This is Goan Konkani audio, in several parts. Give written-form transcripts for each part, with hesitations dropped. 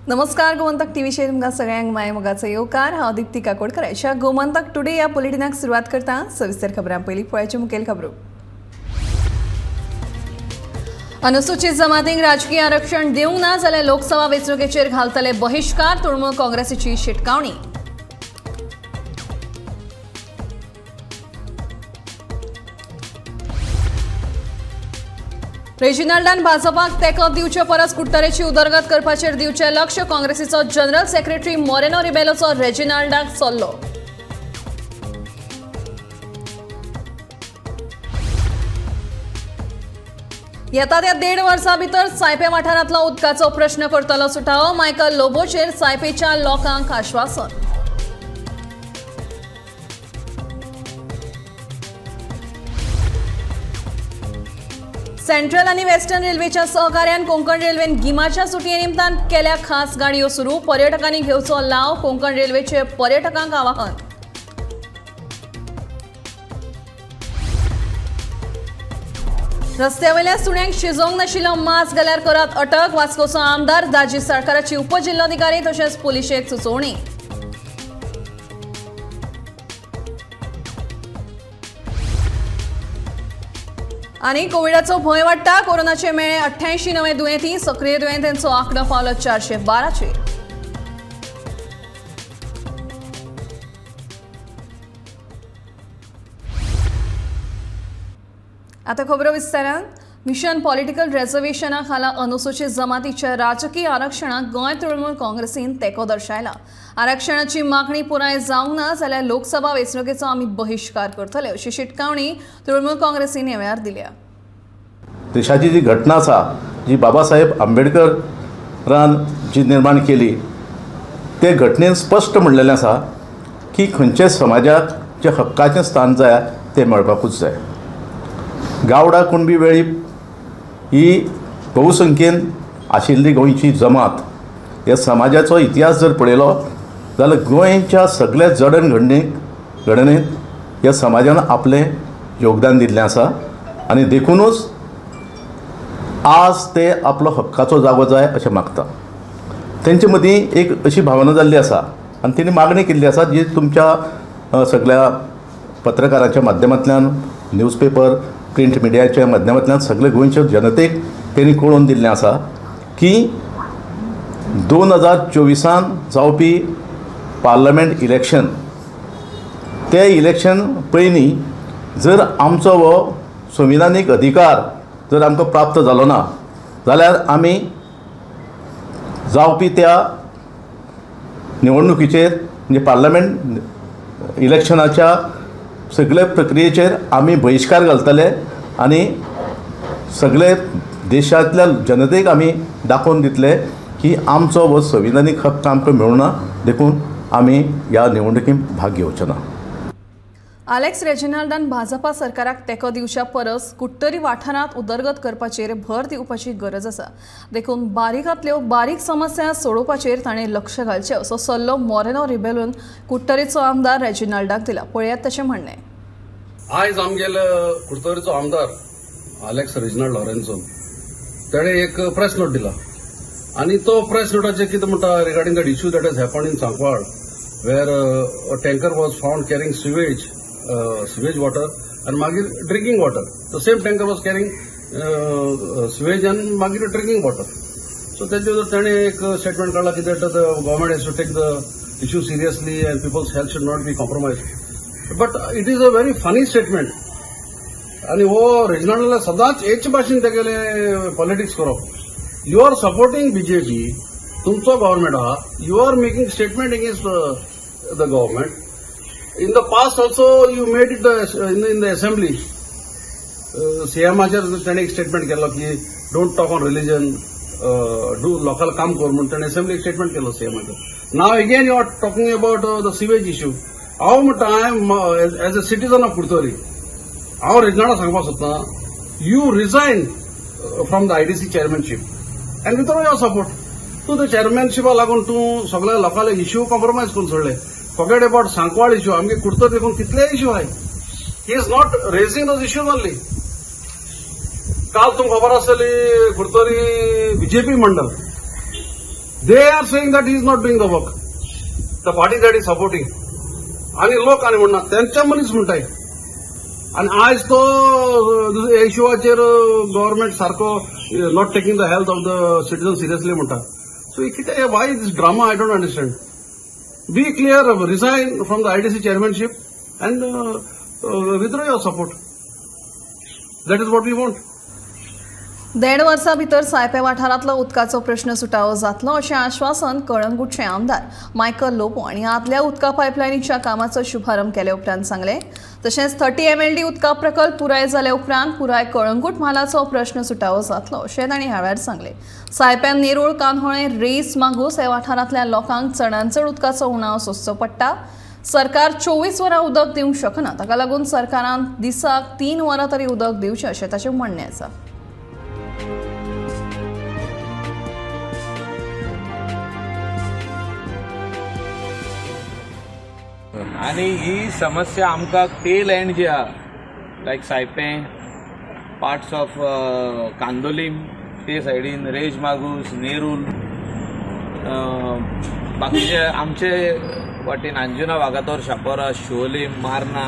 नमस्कार, गोमंतक टीव्हीचेर तुमकां सगळ्यांक माय मोगाचो येवकार. हांव दीप्ती काकोडकर. अशा गोमंतक टुडे ह्या बुलेटिनाक सुरवात करता. सविस्तर खबरां पयलीं पळयाच्यो मुखेल खबरो. अनुसूचित जमातींक राजकीय आरक्षण दिवंक ना जाल्यार लोकसभा वेंचणुकेचेर घालतले बहिश्कार, तृणमूल काँग्रेसीची शिटकावणी. रेजिनाल्डान भाजपाक तेंको दिवचे परस कुडटरेची उदरगत करपाचेर दिवचें लक्ष, काँग्रेसीचो जनरल सेक्रेटरी मोरेनो रिबेलोचो रेजिनाल्डाक सल्लो. येता त्या 1.5 वर्सां भितर सायपे वाठारांतलो उदकाचो प्रश्न करतलो सुटावो, मायकल लोबोचेर सायपेच्या लोकांक आश्वासन. सेंट्रल आणि वेस्टर्न रेल्वेच्या सहकार्यान कोंकण रेल्वेन गिमाच्या सुटये निमतान केल्या खास गाडयो सुरू, पर्यटकांनी घेवचो लाव, कोंकण रेल्वेचे पर्यटकांक आवाहन. रस्त्यावेल्या सुण्यांक शिजोवंक नाशिल्लो मांस घाल्यार करात अटक, वास्कोचो आमदार दाजी सरकाराची उपजिल्लोधिकारी तशेंच पुलिशेक सुचोवणी. आनी कोविडाचो भंय वाडटा, कोरोनाचे मेळे 88 नवे दुयेंती, सक्रीय दुयेंतींचो आंकडो पावलो 412चेर. आतां खबरो विस्तारान. मिशन पॉलिटिकल रिझर्वेशना खाला अनुसूचित जमातीच्या राजकीय आरक्षणाक गोंय तृणमूल काँग्रेसीन तेंको दर्शायला. आरक्षणाची मागणी पुराय जावंक ना जाल्यार लोकसभा वेंचणुकेचो आमी बहिश्कार करतले अशी शिटकावणी तृणमूल काँग्रेसीन ह्या वेळार दिल्या. देशाची जी घटना आसा, जी बाबासाहेब आंबेडकरान जी निर्माण केली, ते घटनेन स्पश्ट म्हणलेलें आसा की खंयच्या समाजाक जे हक्काचें स्थान जाय तें मेळपाकूच जाय. गावडा कुणबी वेळीप ही बहुसंख्येन आशिल्ली गोंयची जमात. ह्या समाजाचो इतिहास जर पळयलो जाल्यार गोंयच्या सगळ्या जडण घडणेंत ह्या समाजान आपलें योगदान दिल्लें आसा आनी देखुनूच आज ते आपलो हक्काचो जागो जाय अशें मागता. तेंचे मदीं एक अशी भावना जाल्ली आसा आनी तेणी मागणी केल्ली आसा जी तुमच्या सगळ्या पत्रकारांच्या माध्यमांतल्यान, न्यूजपेपर, प्रिंट मिडियाच्या माध्यमांतल्यान सगळे गोंयच्या जनतेक तेणी कळोवन दिल्लें आसा की 2024 जावपी पार्लमेंट इलेक्शन, ते इलेक्शन पयलीं जर आमचो हो संविधानीक अधिकार जर आमकां प्राप्त जालो ना जाल्यार आमी जावपी त्या निवडणुकीचेर म्हणजे पार्लमेंट इलेक्शनाच्या सगळे प्रक्रियेचेर आमी बहिश्कार घालतले आनी सगळे देशांतल्या जनतेक आमी दाखोवन दितले की आमचो हो संविधानीक हक्क आमकां मेळना, देखून आमी ह्या निवडणुकींत भाग घेवचे ना. आलेक्स रेजिनाल्डान भाजपा सरकाराक तेंको दिवच्या परस कुडटरी वाठारांत उदरगत करपाचेर भर दिवपाची गरज आसा, देखून बारीकांतल्यो बारीक समस्या सोडोवपाचेर ताणें लक्ष घालचें असो सल्लो मोरेनो रिबेलोन कुडटरीचो आमदार रेजिनाल्डाक दिला. पळयात तशें म्हणणें. आयज आमगेले कुडटरीचो आमदार आलेक्स रेजिनाल्ड लॉरेन्सोन ताणें एक प्रेस नोट दिला आनी तो प्रेस नोटाचेर कितें म्हणटा regarding that issue that has happen in Sancoale where a tanker was found carrying sewage water and मागीर drinking water. The same tanker was carrying sewage and मागीर drinking water. So तेजे ताणें एक स्टेटमेंट काडला की that the government has to take the issue seriously and people's health should not be compromised. But it is a very funny statement. आनी हो रेजिनाल्डाला सदांच हेच भाशेन तेगेले पॉलिटिक्स करप. You are supporting BJP, तुमचो गव्हर्मेंट आहा, you are making statement against the government. In the past also you made it in the assembly. सीएमाचेर ताणें एक स्टेटमेंट केलो की don't talk on religion, do local काम कर म्हणून ताणें असेंब्ली स्टेटमेंट केलो सीएमाचेर. Now again you are talking about the sewage issue. हांव म्हणटा, I am as a citizen of Curtorim, हांव रेजिनाल्डा सांगपाक सोदता, you resign from the IDC chairmanship and withdraw your support. तूं त्या चेअरमॅनशिपा लागून तूं सगळ्या लोकांले इश्यू कॉम्प्रोमायज करून सोडले. फॉरगेट अबाउट सांकवाळ इश्यू, आमगे कुडतर देखून कितले इश्यू आहाय. He is not raising those issues only. काल तुमकां खबर आसतली Curtorim BJP Mandal They are saying that he is not doing the work, the party that is supporting. आनी लोक आनी म्हणना तेंच्या मनीस म्हणटाय. आनी आयज तो इशुवाचेर गव्हर्मेंट सारको not taking the health of the citizen seriously म्हणटा. सो कितें, why this drama, I don't understand. Be clear, resign from the IDC chairmanship and withdraw your support. That is what we want. 1.5 वर्सां भितर सायपे वाठारांतलो उदकाचो प्रश्न सुटावो जातलो अशें आश्वासन कळंगूटचे आमदार मायकल लोबो आनी आदल्या उदका पायपलायनीच्या कामाचो शुभारंभ केले उपरांत सांगलें. तशेंच 30 MLD उदका प्रकल्प पुराय जाले उपरांत पुराय कळंगूट म्हालाचो प्रश्न सुटावो जातलो अशें तांणी ह्या वेळार सांगलें. सायप्यान नेरूळ, कांदोळे, रेस, मागूस ह्या वाठारांतल्या लोकांक चडांत चड उदकाचो उणाव सोंसचो पडटा. सरकार 24 वरां उदक दिवंक शकना, ताका लागून सरकारान दिसाक 3 वरां तरी उदक दिवचें अशें ताचें म्हणणें आसा. आनी ही समस्या आमकां टेल एंड जी आहा, लायक सायपें, पार्ट्स ऑफ कांदोलीम ते सायडीन, रेज मागूस, नेरूल, बाकीचे आमचे वाटेन अंजुना, वागातोर, शापोरा, शिवोलीम, मार्ना,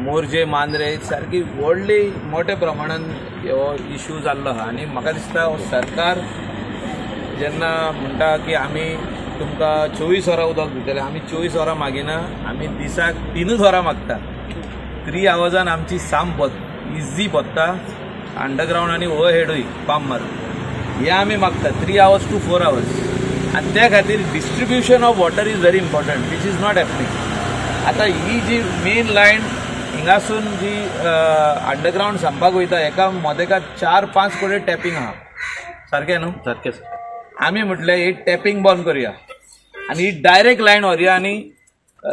मोरजे, मांद्रे सारकी व्हडली मोठ्या प्रमाणान हो इशू जाल्लो आहा. आनी म्हाका दिसता सरकार जेन्ना म्हणटा की आमी तुमकां 24 वरां उदक दितले, आमी 24 वरां मागिना, आमी दिसाक 3 वरां मागता. 3 आवर्सान आमची साम इजी भरता अंडरग्रावंड आनी ओवरहेडूय पंप मारून, हें आमी मागता 3 hours to 4 hours. आनी त्या खातीर distribution of water is very important, which is not happening. आतां ही जी मेन लायन हिंगासून जी अंडरग्रावंड संपाक वयता, हेका मदेका 4-5 कडेन टॅपींग आहा, सारकें न्हू? सारकें. आमी म्हटलें ही टॅपींग बंद करुया आनी ही डायरेक्ट लायन व्हरुया आनी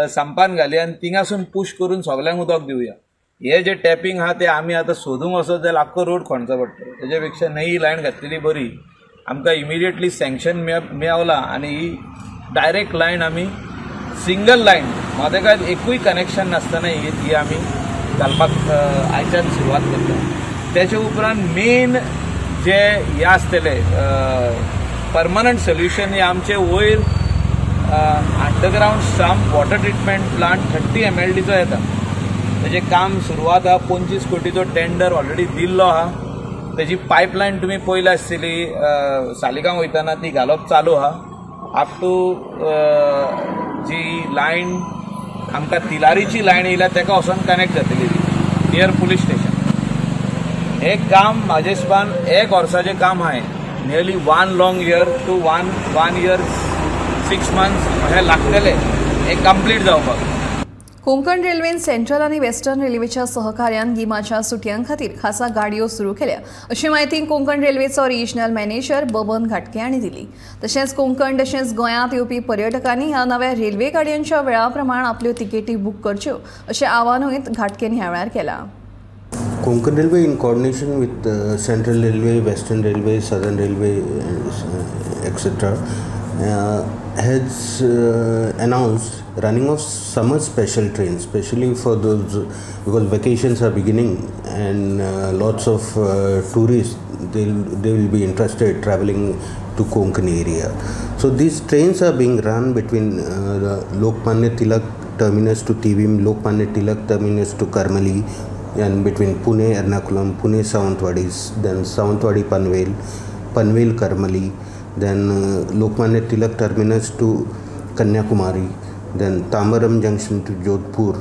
संपान घालया आनी थिंगासून पूश करून सगल्यांक उदक दिवया. हे जे टॅपींग आहा ते आमी आतां सोदूंक वचत जाल्यार आख्खो रोड खणचो पडटलो. तेजे पेक्षा न्हय ही लायन घातलेली बरी. आमकां इमिडिएटली सँक्शन मेवला आनी ही डायरेक्ट लायन आमी सिंगल लायन मदेकात एकूय कनेक्शन नासतना ही आमी घालपाक आयच्यान सुरवात करता. तेचे उपरांत मेन जे हे आसतले परमनंट सोल्युशन हे आमचे वयर underground sump water treatment plant 30 MLDचो येता, तेजें काम सुरवात आहा. 25 कोटीचो टेंडर ऑलरेडी दिल्लो आहा. तेजी पायपलायन तुमी पळयल्या आसतली, सालिगांव वयतना ती घालप चालू आहा. अप टू जी लायन आमकां तिलारीची लायन येयल्या तेका वचोन कनेक्ट जातली नियर पुलीस स्टेशन. हें काम म्हाजे हिसपान 1 वर्साचें काम आहा. Nearly 1 long year to 1 year 6 months हे लागतले हे कंप्लीट जावपाक. कोंकण रेल्वेन सेंट्रल आनी वेस्टर्न रेल्वेच्या सहकार्यान गिमाच्या सुटयां खातीर खासा गाडयो सुरू केल्या अशी म्हायती कोंकण रेल्वेचो रिजनल मॅनेजर बबन घाटके हांणी दिली. तशेंच कोंकण तशेंच गोंयांत येवपी पर्यटकांनी ह्या नव्या रेल्वे गाडयांच्या वेळा प्रमाण आपल्यो तिकेटी बूक करच्यो अशें आवाहनूय घाटकेन ह्या वेळार केलां. Konkan Railway in coordination with Central Railway, Western Railway, Southern Railway, etc. Has announced running of summer special trains, especially for those, because vacations are beginning and lots of tourists, they will be interested traveling to Konkan area. So these trains are being run between the Lokmanya Tilak terminus to Tivim, Lokmanya Tilak terminus to Karmali, and between Pune Ernakulam, Pune Sawantwadi, then Sawantwadi Panvel, Panvel Karmali, then Lokmanya Tilak terminus to Kanyakumari, then Tambaram junction to Jodhpur,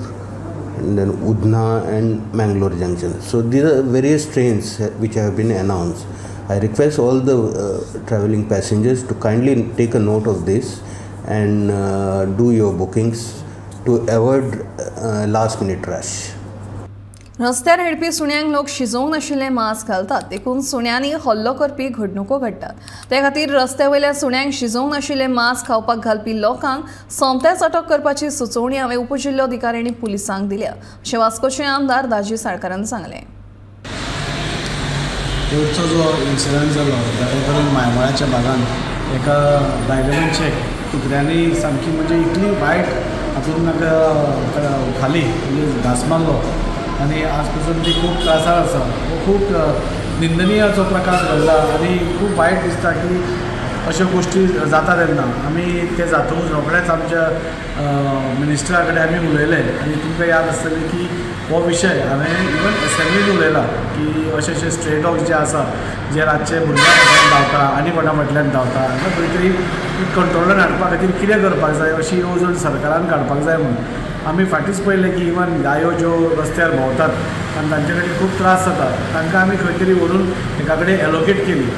and then Udhna and Mangalore junction. So these are various trains which have been announced. I request all the traveling passengers to kindly take a note of this and do your bookings to avoid last minute rush. रस्त्यार हेडपी सुण्यांक लोक शिजोवंक नाशिल्लें मांस घालतात, देखून सुण्यांनी हल्लो करपी घडणुको घडटात. ते खातीर रस्त्या वयल्या सुण्यांक शिजोवंक नाशिल्लें मांस खावपाक घालपी लोकांक सोमतेच अटक करपाची सुचोवणी हांवें उपजिल्लोधिकारी आनी पुलिसांक दिल्या अशें वास्कोचे आमदार दाजी साळकारान सांगलें. तेवचो जो इन्सिडंट जालो जाणे करून मायमळाच्या भागान एका बायलेचे कुत्र्यांनी सामकी म्हणजे इतली वायट हातून ताका खाली म्हणजे घास मारलो आनी आज पासून ती खूब त्रासार आसा. हो खूब निंदनीय असो प्रकार घडला आनी खूब वायट दिसता की अश्यो गोश्टी जाता तेन्ना आमी ते जातकूच रोखडेच आमच्या मिनिस्टरा कडेन आमी उलयले आनी तुमकां याद आसतली की हो विशय हांवें इवन एसेंब्लीन उलयला की अशे अशे स्ट्रे डॉग्स जे आसा जे रातचे भुरग्यां फाटल्यान धांवता आनी कोणा फाटल्यान धांवता हांकां खंय तरी कंट्रोलान हाडपा खातीर कितें करपाक जाय अशी येवजण सरकारान काडपाक जाय म्हणून. आमी फाटींच पळयलें की इवन गायो ज्यो रस्त्यार भोंवतात आनी तांचे कडेन खूब त्रास जाता तांकां आमी खंय तरी व्हरून एका कडेन एलोकेट केली.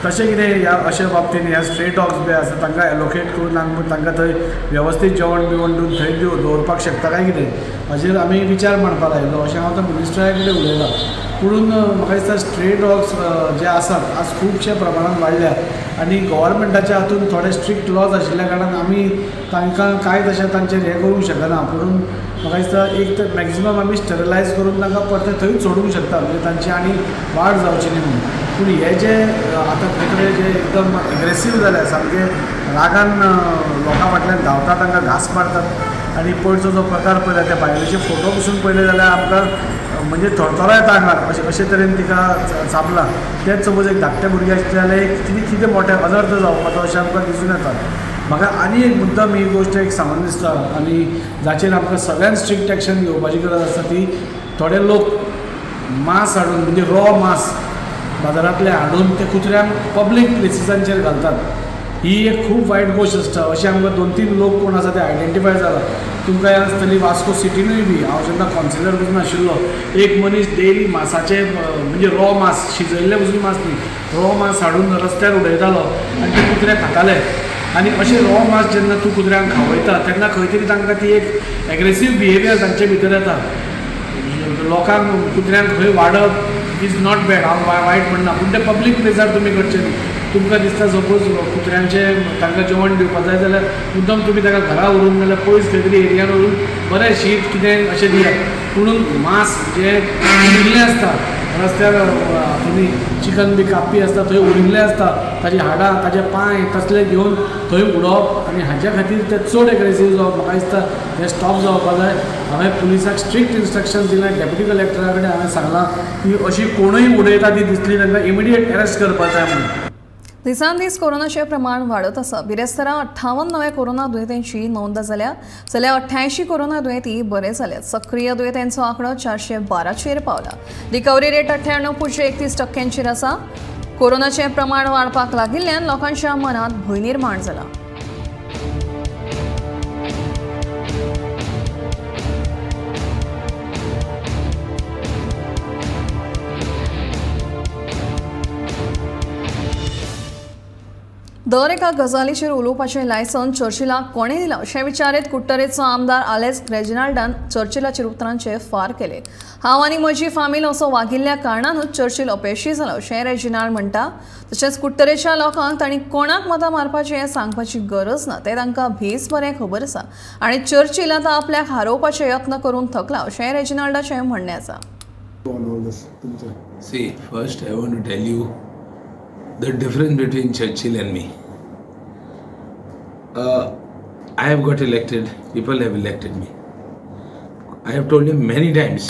तशें कितें ह्या अशे बाबतीन ह्या स्ट्रे डॉग्स बी आसा तांकां एलोकेट करून आमी तांकां थंय वेवस्थीत जेवण बिवण दिवन थंय दवरपाक शकता काय कितें हाजेर आमी विचार मांडपाक लायलो अशें हांव आतां मिनिस्टरा कडेन उलयलां. पुणून म्हाका दिसता स्ट्रे डॉग्स जे आसात आज खुबशे प्रमाणान वाडल्या आनी गव्हर्मेंटाच्या हातून थोडे स्ट्रिक्ट लॉज आशिल्ल्या कारणान आमी तांकां कांय तशें तांचेर हें करूंक शकना. पुणून म्हाका दिसता एक तर मॅक्जिमम आमी स्टरिलायज करून तांकां परतें थंयच सोडूंक शकता म्हणजे तांची आनी वाड जावची न्ही म्हणून. पूण हे जे आतां कुत्रे जे एकदम एग्रेसीव जाल्या सामके रागान लोकां फाटल्यान धांवता तांकां घांस मारतात आनी पयरचो जो प्रकार पळयला त्या बायलेचे फोटो पसून पळयले जाल्यार आमकां म्हणजे थरथरो येता आंगार अशे तरेन तिका चाबला. तेंच सपोज एक धाकटें भुरगें आसलें जाल्यार एक कितें मोठें अनर्थ जावपाचो अशें आमकां दिसून येता. म्हाका आनी एक मुद्दाम ही गोश्ट एक सांगून दिसता आनी जाचेर आमकां सगळ्यांत स्ट्रिक्ट एक्शन घेवपाची गरज आसा ती थोडे लोक मांस हाडून म्हणजे रॉ मांस बाजारांतले हाडून ते कुत्र्यांक पब्लीक प्लेसिसांचेर घालतात. ही एक खूब वायट गोश्ट आसता. अशें आमकां 2-3 लोक कोण आसा ते आयडेंटिफाय जाला. तुमकां याद आसतली वास्को सिटीनूय बी हांव जेन्ना कावन्सिलर पसून आशिल्लो एक मनीस डेली मासाचे म्हणजे रॉ मांस शिजयल्लें पसून मांस न्ही रॉ मांस हाडून रस्त्यार उडयतालो आनी ते कुत्रे खाताले. आनी अशें रॉ मांस जेन्ना तूं कुत्र्यांक खावयता तेन्ना खंय तरी तांकां ती एक एग्रेसीव बिहेवियर तांचे भितर येता. लोकांक कुत्र्यांक खंय वाडप is not bad, हांव वायट म्हणना, पूण ते पब्लीक प्लेसार तुमी करचें न्ही. तुमकां दिसता सपोज कुत्र्यांचें तांकां जेवण दिवपाक जाय जाल्यार मुद्दम तुमी ताका घरा व्हरून नाल्यार पयस खंय तरी एरियान व्हरून बरें शीत कितें अशें दियात. पुणून मांस जें उरिल्लें आसता रस्त्यार तुमी चिकन बी कापपी आसता थंय उरिल्लें आसता ताजी हाडां ताजे पांय तसले घेवन थंय उडोवप आनी हाज्या खातीर ते चड एग्रेसीव जावप म्हाका दिसता हें स्टॉप जावपाक जाय. हांवें पुलिसाक स्ट्रिक्ट इन्स्ट्रक्शन दिलें, डेप्युटी कलेक्टरा कडेन हांवें सांगलां की अशी कोणूय उडयता ती दिसली तांकां इमिडिएट अरेस्ट करपाक जाय म्हणून. दिसान दीस कोरोनाचे प्रमाण वाडत आसा. बिरेस्तारा 58 नव्या कोरोना दुयेंतींची नोंद जाल्या जाल्यार 88 कोरोना दुयेंती बरे जाल्यात. सक्रीय दुयेंतींचो आंकडो 412चेर पावला. रिकव्हरी रेट 98.31% आसा. कोरोनाचें प्रमाण वाडपाक लागिल्ल्यान लोकांच्या मनांत भंय निर्माण जाला. दर एका गजालीचेर उलोवपाचें लायसन्स चर्चिलाक कोणें दिलां अशें विचारीत कुडटरेचो आमदार आलेक्स रेजिनाल्डान चर्चिलाचेर उतरांचे फार केले. हांव आनी म्हजी फामील असो वागिल्ल्या कारणानूच चर्चिल अपेशी जालो अशें रेजिनाल्ड म्हणटा. तशेंच कुडटरेच्या लोकांक तांणी कोणाक मतां मारपाचें हें सांगपाची गरज ना, तें तांकां भेस बरें खबर आसा आनी चर्चिल आतां आपल्याक हारोवपाचे यत्न करून थकला अशें रेजिनाल्डाचें म्हणणें आसा. See, first I want to tell you the difference between Churchill and me. I have got elected, people have elected me. I have told him many times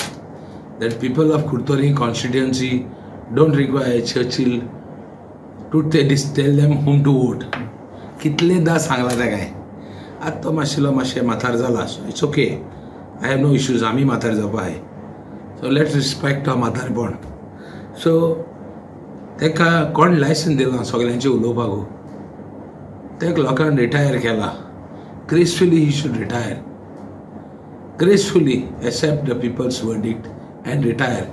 that people of Curtorim constituency don't require Churchill to tell them whom to vote. कितले दा सांगला ते काय आतां तो मातशेलो मातशें माथार जाला, so it's okay, I have no issues. आमी माथार जावपा आहाय, सो let's respect our म्हातारपण. सो तेका कोण लायसन्स दिलां सगल्यांचें उलोवपाक? तेका लोकांक रिटायर केला. Gracefully he should retire, gracefully accept the people's verdict and retire.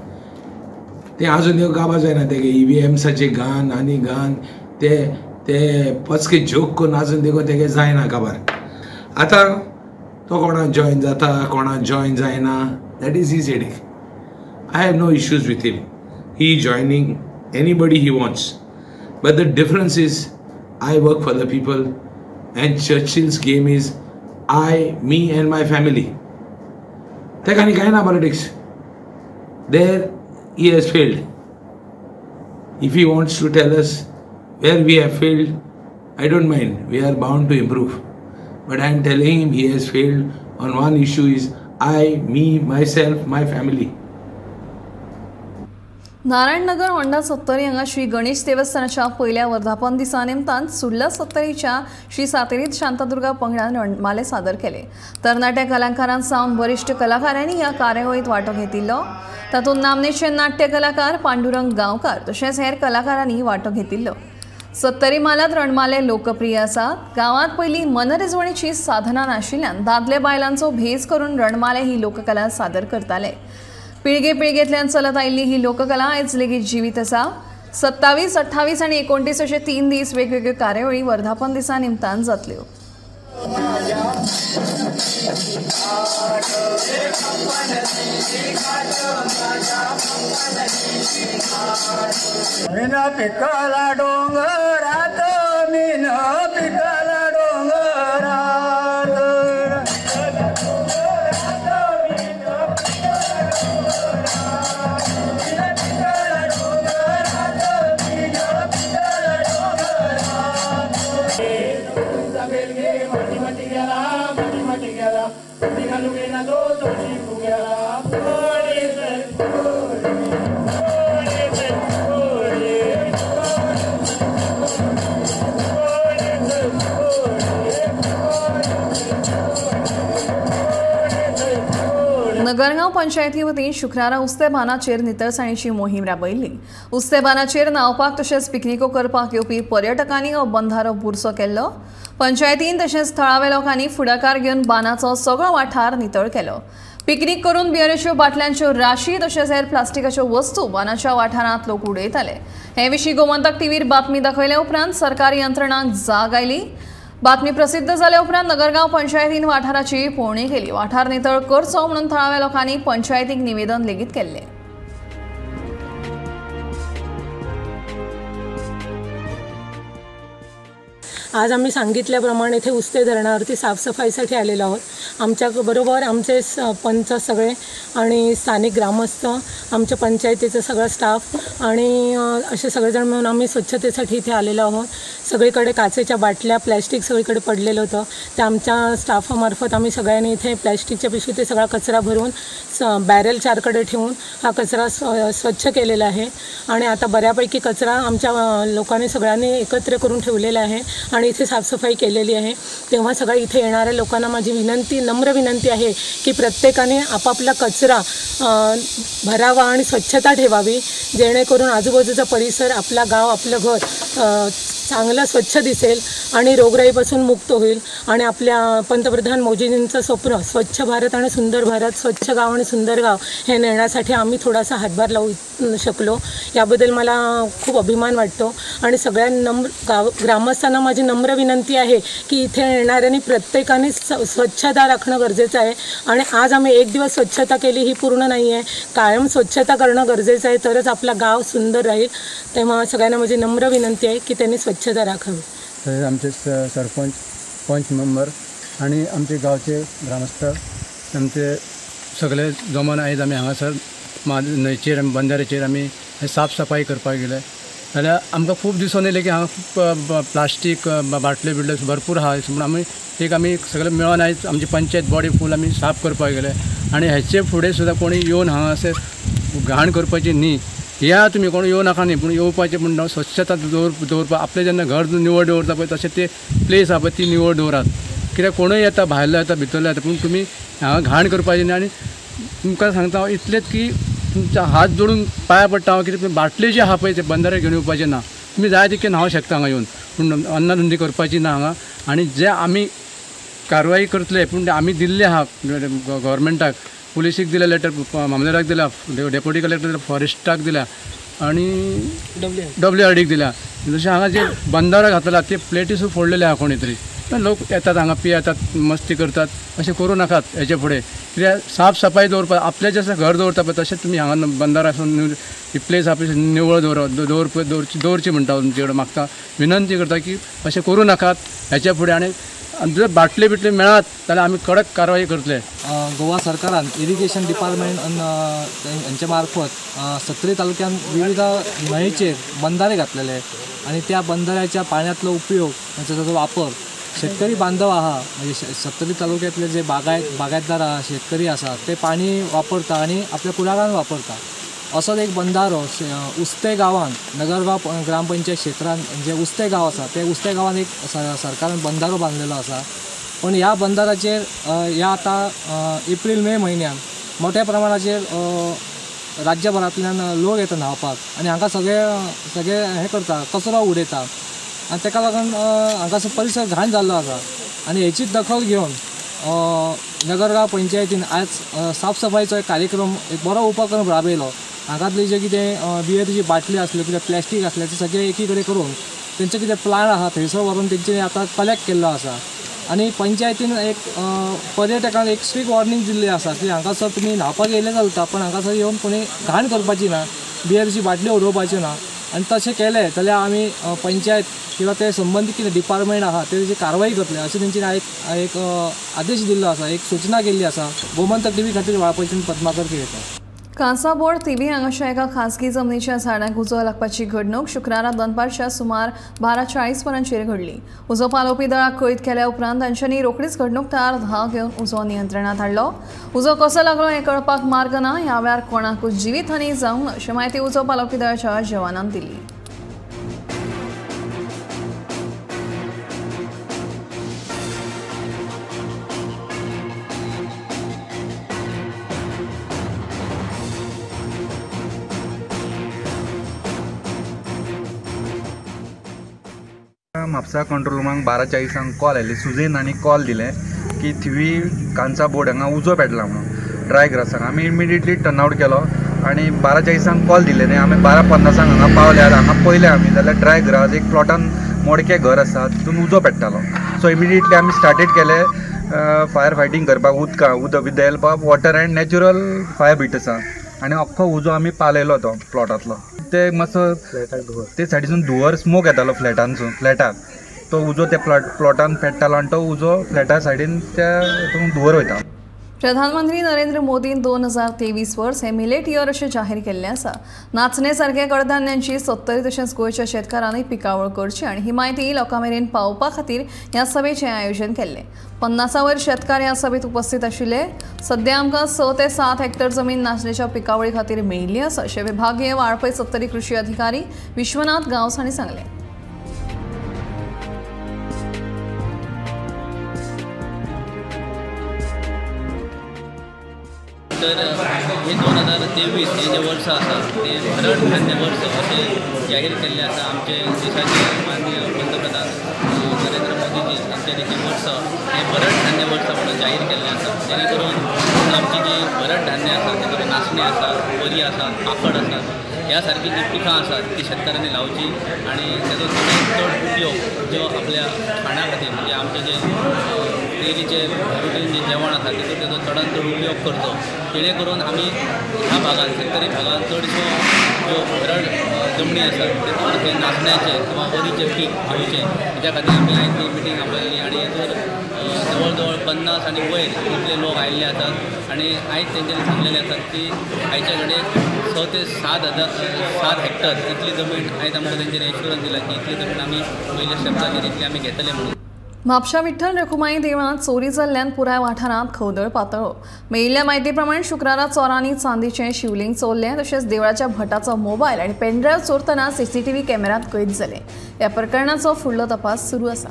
तें आजून एक गाबा जायना तेगे ईव्हीएम्साचे गान आनी गान ते ते पचके जोक करून आजून देखून तेगे जायना काबार. आतां तो कोणा जॉयन जाता कोणा जॉयन जायना, that is his headache. I have no issues with him, he joining anybody he wants. But the difference is I work for the people and Churchill's game is I, me and my family. Teka ni kaya na politics. There he has failed. If he wants to tell us where we have failed, I don't mind. We are bound to improve. But I am telling him he has failed on one issue is I, me, myself, my family. Narayannagar Honda Sattari हांगा श्री गणेश देवस्थानाच्या पयल्या वर्धापन दिसा निमतान सुर्ला सत्तरीच्या श्री सातेरीत शांतादुर्गा पंगडान रणमाले सादर केले. तरणाट्या कलाकारां सावन वरिश्ठ कलाकारांनी ह्या कार्यावळींत वांटो घेतिल्लो. तातूंत नामनेचे नाट्य कलाकार पांडुरंग गांवकार तशेंच हेर कलाकारांनी वांटो घेतिल्लो. सत्तरी म्हालांत रणमाले लोकप्रिय आसात. गांवांत पयलीं मनरिजवणेची साधनां नाशिल्ल्यान दादले बायलांचो भेस करून रणमाले ही लोककला सादर करताले. पिळगे पिळगेंतल्यान चलत आयिल्ली ही लोककला आयज लेगीत जिवीत आसा. 27, 28 आनी 29 अशे 3 दीस वेगवेगळ्यो कार्यावळी वर्धापन दिसा निमतान जातल्यो. नगरगांव पंचायती वतीन शुक्रारा उस्तेबानाचेर नितळसाणीची मोहीम राबयल्ली. उस्तेबानाचेर न्हांवपाक तशेंच पिकनिको करपाक येवपी पर्यटकांनी हो बंधारो बुरसो केल्लो. पंचायतीन तशेंच थळाव्या लोकांनी फुडाकार घेवन बांदाचो सगळो वाठार नितळ केलो. पिकनीक करून बियरीच्यो बाटल्यांच्यो राशी तशेंच हेर प्लास्टिकाच्यो वस्तू बांदाच्या वाठारांत लोक उडयताले. हे विशीं गोमंतक टीव्हीर बातमी दाखयल्या उपरांत सरकारी यंत्रणांक जाग आयली. बातमी प्रसिद्ध जाल्या उपरांत नगरगांव पंचायतीन वाठाराची पळोवणी केली. वाठार नितळ करचो म्हणून थळाव्या लोकांनी पंचायतीक निवेदन लेगीत केल्लें. आज आम्ही सांगितल्याप्रमाणे इथे उस्ते धरणावरती साफसफाईसाठी आलेलो आहोत. आमच्याबरोबर आमचे पंच सगळे आणि स्थानिक ग्रामस्थ, आमच्या पंचायतीचं सगळं स्टाफ आणि असे सगळेजण मिळून आम्ही स्वच्छतेसाठी इथे आलेलो आहोत. सगळीकडे काचेच्या बाटल्या, प्लॅस्टिक सगळीकडे पडलेलं होतं. ते आमच्या स्टाफामार्फत आम्ही सगळ्यांनी इथे प्लॅस्टिकच्या पिशवी ते सगळा कचरा भरून बॅरल चारकडे ठेवून हा कचरा स्वच्छ केलेला आहे. आणि आता बऱ्यापैकी कचरा आमच्या लोकांनी सगळ्यांनी एकत्र करून ठेवलेला आहे आणि इथे साफसफाई केलेली आहे. तेव्हा सगळ्या इथे येणाऱ्या लोकांना माझी विनंती, नम्र विनंती आहे की प्रत्येकाने आपापला कचरा भरावा आणि स्वच्छता ठेवावी, जेणेकरून आजूबाजूचा परिसर, आपला गाव, आपलं घर चांगलं स्वच्छ दिसेल आणि रोगराईपासून मुक्त होईल. आणि आपल्या पंतप्रधान मोदीजींचं स्वप्न स्वच्छ भारत आणि सुंदर भारत, स्वच्छ गाव आणि सुंदर गाव हे नेण्यासाठी आम्ही थोडासा हातभार लावू शकलो, याबद्दल मला खूप अभिमान वाटतो. आणि सगळ्या नम्र गाव ग्रामस्थांना माझी नम्र विनंती आहे की इथे येणाऱ्यांनी प्रत्येकाने स्वच्छता राखणं गरजेचं आहे. आणि आज आम्ही एक दिवस स्वच्छता केली ही पूर्ण नाही आहे, कायम स्वच्छता करणं गरजेचं आहे, तरच आपलं गाव सुंदर राहील. तेव्हा सगळ्यांना माझी नम्र विनंती आहे की त्यांनी स्वच्छता राखावी. तसेच आमचे सरपंच, पंच मेंबर आणि आमचे गांवचे ग्रामस्थ, आमचे सगळे जमून आयज आमी हांगासर न्हंयचेर बंदाऱ्याचेर आमी साफ सफाई करपाक गेले. जाल्यार आमकां खूब दिसून येयलें की हांगा खूब प्लास्टीक बाटल्यो बिटल्यो भरपूर आहा म्हणून आमी एक आमी सगळे मेळोन आयज आमची पंचायत बॉडी फूल आमी साफ करपाक गेले. आनी हेचे फुडें सुद्दां कोणी येवन हांगा अशें घाण करपाची न्ही, या तुमी कोण येवं नाका न्ही, पूण येवपाचें पूण स्वच्छता दवरपाक आपलें जेन्ना घर निवळ दवरता पळय तशें ते प्लेस आहा पळय ती निवळ दवरात. कित्याक कोणूय येता, भायलो येता, भितरलो येता, पूण तुमी हांगा घाण करपाची न्ही. आनी तुमकां सांगता हांव इतलेंच की तुमच्या हात जोडून पांया पडटा हांव, कित्याक बाटल्यो जी आहा पळय ते बंदाऱ्यार घेवन येवपाचें ना. तुमी जाय तितकें न्हांवंक शकता हांगा येवन, पूण अन्नाधुंदी करपाची ना हांगा. आनी जे आमी कारवाई करतले पूण आमी दिल्ले आहा गव्हर्मेंटाक, पुलिसीक दिल्या लेटर, मामलेदाराक दिल्या, डेप्युटी कलेक्टर दिल्या, फॉरेस्टाक दिल्या आनी WRDक दिल्या. जशें हांगा जे बंदारो घातला ते प्लेटी सुद्दां फोडलेले आहा कोणी तरी. लोक येतात हांगा, पियेतात, मस्ती करतात, अशें करूं नाकात हेचे फुडें. कित्याक साफ सफाई दवरपाक आपलें जशें घर दवरता पळय तशें तुमी हांगा बंदारो आसून ही प्लेस आहा पळय निवळ दवरची म्हणटा तुमचे कडेन मागता, विनंती करता की अशें करूं नाकात हेचे फुडें. आनी जर बाटले बिटले मेळत जाल्यार आमी कडक कारवाई करतले. गोवा सरकारान इरिगेशन डिपार्टमेंट हांचे मार्फत सत्तरी तालुक्यान विविध न्हंयेचेर बंधारे घातलेले आनी त्या बंधाऱ्याच्या पाण्यातलो उपयोग, ताचो वापर शेतकरी बांधव आहा, म्हणजे सत्तरी तालुक्यातले जे बागायतदार आहा, शेतकरी आसा, ते पाणी वापरता आनी आपल्या कुळागरान वापरता. असोच एक बंदारो उस्ते गांवान नगरगांव ग्रामपंचायत क्षेत्रान जे उस्ते गांव आसा ते उस्ते गांवान एक सरकारान बंदारो बांदलेलो आसा. पण ह्या बंदाराचेर ह्या आतां एप्रील मे म्हयन्यान मोठ्या प्रमाणाचेर राज्यभरांतल्यान लोक येता न्हांवपाक आनी हांगा सगळे सगळे हें करता, कचरो उडयता आनी ताका लागून हांगासर परिसर घाण जाल्लो आसा. आनी हेची दखल घेवन नगरगांव पंचायतीन आज साफसफाईचो एक कार्यक्रम, एक बरो उपक्रम राबयलो. हांगातली जे कितें बियरीची बाटली आसल्यो, कितें प्लास्टीक आसलें ते सगळें एकी कडेन करून तेंचे कितें प्लान आसा थंयसर व्हरून तेंचे आतां कलेक्ट केल्लो आसा. आनी पंचायतीन एक पर्यटकांक एक स्ट्रिक्ट वॉर्निंग दिल्ली आसा की हांगासर तुमी न्हांवपाक येयले चलता, पण हांगासर येवन कोणी घाण करपाची ना, बियरीची बाटली उडोवपाची ना. आनी तशें केलें जाल्यार आमी पंचायत किंवा ते संबंदीत कितें डिपार्टमेंट आसा ते तेजी कारवाई करतले अशें तेंच्यानी एक आदेश दिल्लो आसा, एक सूचना केल्ली आसा. गोमंतक टीव्ही खातीर वाळपयच्यान पद्माकर केळेकर. कांसाबोड थिवी हांगाच्या एका खासगी जमनीच्या झाडांक उजो लागपाची घडणूक शुक्रारा दनपारच्या सुमार 12:40 वरांचेर घडली. उजो पालोवपी दळाक कळीत केल्या उपरांत तांच्यांनी रोखडीच घडणूक थळार धांव घेवन उजो नियंत्रणांत हाडलो. उजो कसो लागलो हें कळपाक मार्ग ना. ह्या वेळार कोणाकूच जिवीतहानी जावंक ना अशी म्हायती उजो पालोवपी दळाच्या जवानान दिली. म्हापसा कंट्रोल रुमाक 12:40 कॉल आयले. सुजेन आनी कॉल दिले की थिवी कांचा बोर्ड हांगा उजो पेटला म्हणून ड्राय ग्रासाक. आमी इमिडिएटली टर्न आवट केलो आनी 12:40 कॉल दिले न्ही, आमी 12:50 हांगा पावल्यार हांगा पळयलें आमी जाल्यार ड्राय ग्रास एक प्लॉटान मोडकें घर आसा तितून उजो पेट्टालो. सो इमिडिएटली आमी स्टार्टेड केले फायर फायटींग करपाक, उदका उदक with the help of water and natural fire बिटसा आनी अख्खो उजो आमी पालयलो तो प्लॉटांतलो. ते मातसो ते सायडीसून धुंवर स्मोक येतालो फ्लॅटानसून, फ्लॅटाक तो उजो त्या प्लॉटान पेट्टालो आनी तो उजो फ्लॅटा सायडीन त्या धुंवर वयता. प्रधानमंत्री नरेंद्र मोदीन 2023 वर्स हे मिलेट इयर अशें जाहीर केल्लें आसा. नाचणे सारक्या कडधान्यांची सत्तरी तशेंच गोंयच्या शेतकारांनी पिकावळ करची आनी ही म्हायती लोकां मेरेन पावोवपा खातीर ह्या सभेचें आयोजन केल्लें. 50 वयर शेतकार ह्या सभेंत उपस्थित आशिल्ले. सद्या आमकां 6 ते 7 हेक्टर जमीन नाचण्याच्या पिकावळी खातीर मेळिल्ली आसा अशें विभागीय वाळपय सत्तरी कृशी अधिकारी विश्वनाथ गांवस हांणी सांगलें. तर हे 2023 हे जे वर्स आसा ते भरड धान्य वर्स अशें जाहीर केल्लें आसा. आमचे देशाचे माननीय पंतप्रधान नरेंद्र मोदीजी हांच्यानी हें वर्स हें भरड धान्य वर्स म्हणून जाहीर केल्लें आसा. जेणे करून आमची जी भरड धान्य आसा तेतून नाचणे आसा, वरी आसा, पापड आसा, ह्या सारकी जी पिकां आसात ती शेतकारांनी लावची आनी तेजो चडांत चड उपयोग जो आपल्या खाणा खातीर म्हणजे आमचे जे डेलीचे रुटीन जे जेवण आसा तेतून तेजो चडांत चड उपयोग करचो, जेणे करून आमी ह्या भागान सत्तरी भागान चडश्यो ज्यो भरड जमणी आसात तेतून हे नाचण्याचें किंवा वरीचें पीक घेवचें. हेज्या खातीर आमी आयज ही मिटींग आपयल्ली आनी हेतून जवळ जवळ 50 आनी वयर इतले लोक आयिल्ले आसात आनी आयज तेंच्यांनी सांगलेले आसात की आयच्या घडयेक 6 ते 7 हेक्टर इतली जमीन आयज आमकां तेंच्यांनी एश्युरन्स दिला की इतली जमीन आमी पयल्या स्टेपाचेर इतली आमी घेतले म्हणून. म्हापशा विठ्ठल रखुमाई देवळांत चोरी जाल्ल्यान पुराय वाठारांत खवदळ पातळ्ळो. मेळिल्ल्या म्हायती प्रमाण शुक्रारा चोरांनी चांदीचें शिवलिंग चोरलें तशेंच देवळाच्या भटाचो मोबायल आनी पेनड्रायव्ह चोरतना सीसीटीव्ही कॅमेऱ्यांत कैद जाले. ह्या प्रकरणाचो फुडलो तपास सुरू आसा.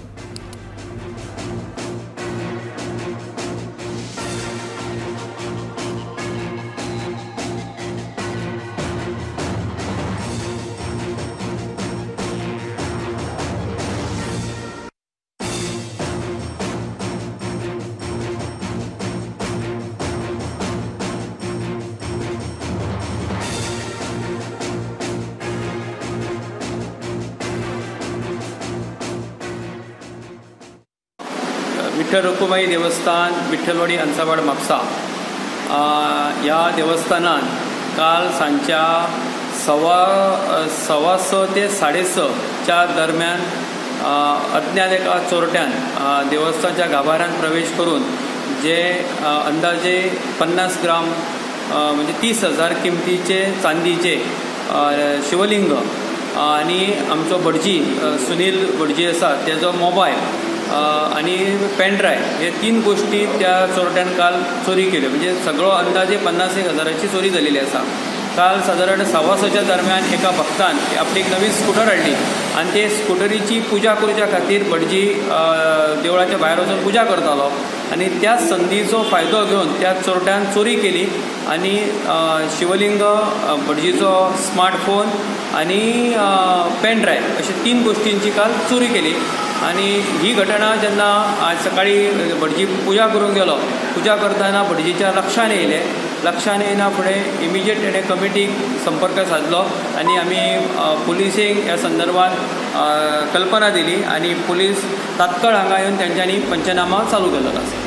विठ्ठल रखुमाई देवस्थान विठ्ठलवाडी अंसावाड म्हापसा ह्या देवस्थानान काल सांजच्या 6:15 ते 6:30च्या दरम्यान अज्ञात एका चोरट्यान देवस्थानच्या गाभाऱ्यांत प्रवेश करून जे अंदाजे 50 ग्राम म्हणजे 30,000 किमतीचे चांदीचे शिवलिंग आनी आमचो भटजी सुनील भटजी आसा तेजो मोबायल आनी पेनड्रायव्ह हे 3 गोष्टी त्या चोरट्यान काल चोरी केल्यो. म्हणजे सगळो अंदाजे 50,000 हजाराची चोरी जालेली आसा. काल सादारण 6:15च्या दरम्यान एका भक्तान आपली एक नवी स्कुटर हाडली आनी ते स्कुटरीची पुजा करच्या खातीर भटजी देवळाच्या भायर वचून पुजा करतालो आनी त्या संदीचो फायदो घेवन त्या चोरट्यान चोरी केली आनी शिवलिंग, भटजीचो स्मार्टफोन आनी पेन ड्रायव्ह अशे 3 गोष्टींची काल चोरी केली. आनी ही घटना जेन्ना आज सकाळी भटजी पुजा करूंक गेलो, पुजा करतना भटजीच्या लक्षान येयलें. लक्षान येयना फुडें इमिजिएट तेणें कमिटीक संपर्क सादलो आनी आमी पुलिसेक ह्या संदर्भात कल्पना दिली आनी पुलीस तात्काळ हांगा येवन तेंच्यांनी पंचनामा चालू केल्लो आसा.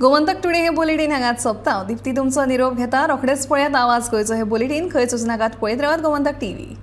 गोमंतक टुडे हे बुलेटीन हांगाच सोंपता. दीप्ती तुमचो निरोप घेता. रोखडेच पळयात आवाज गोंयचो हे बुलेटीन. खंयच वचनाकात, पळयत रावात गोमंतक टीव्ही.